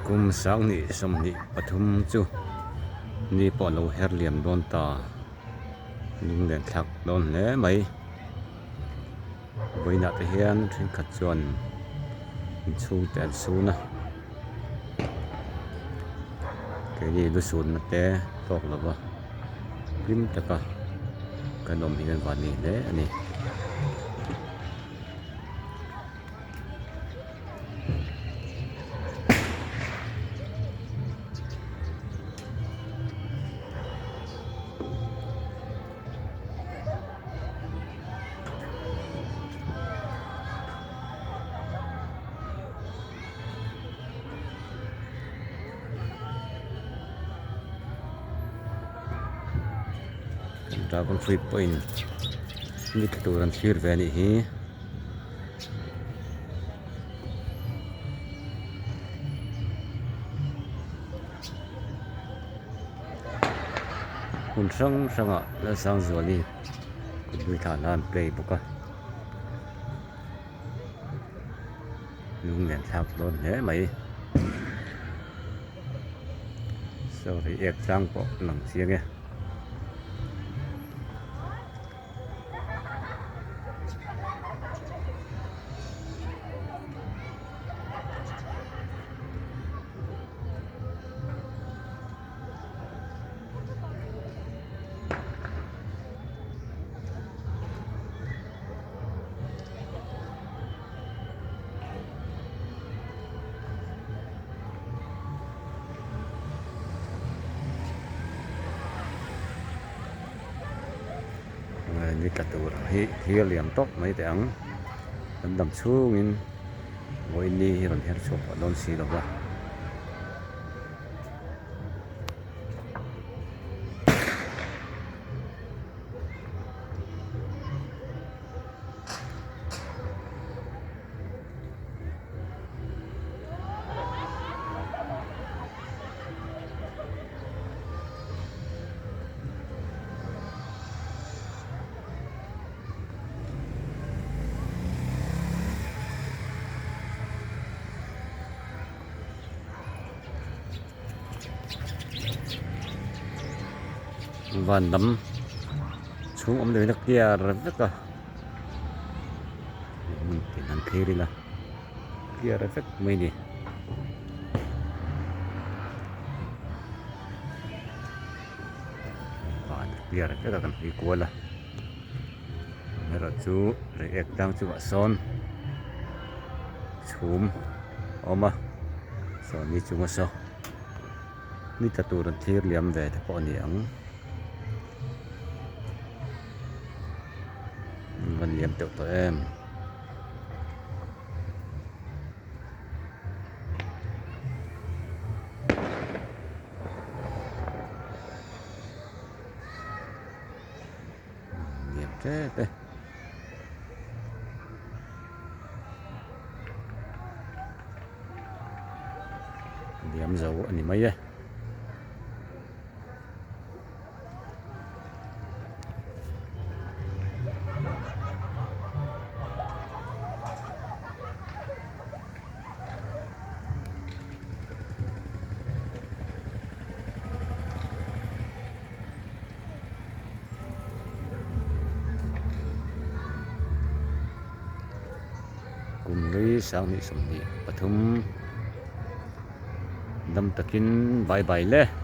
Kum sanghnih 23 chu ni pawh a lo her liam dawn ta lunglen thlak dawn hle mai vawiinah te hian thenkhat chuan inchhung te an sun a keini lu sunna te tawk lova hlim taka kan awm hi kan vani hle a ni. Dragon fruit pawhin ni tla tur an thlir ve a nih hi. Hmun hrang hrangah Lalsangzuali kutbui thla hla an play bawk a lunglen thlak dawn hle mai saw hei ek tlang pawh a lang chiang e. Ni tla tur hi thlir liam tawp mai teh ang kan dam chhungin vawiin ni hi rawn her chhuak pah dawn si lo va. Van lam chhung awm deuhin a clear vek a hmun tin han thlir ila clear vek mai a ni. Van clear vek a kan hawi kual a amaherawhchu reiek tlang chungah sawn chhum a awm a saw ni chunga saw ni tla tur an thlir liam ve te pawh a ni ang an va liam teuh tawh em. Liam tep e. Liam zo a ni mai e. Kum hlui 2023 dam takin bye bye le.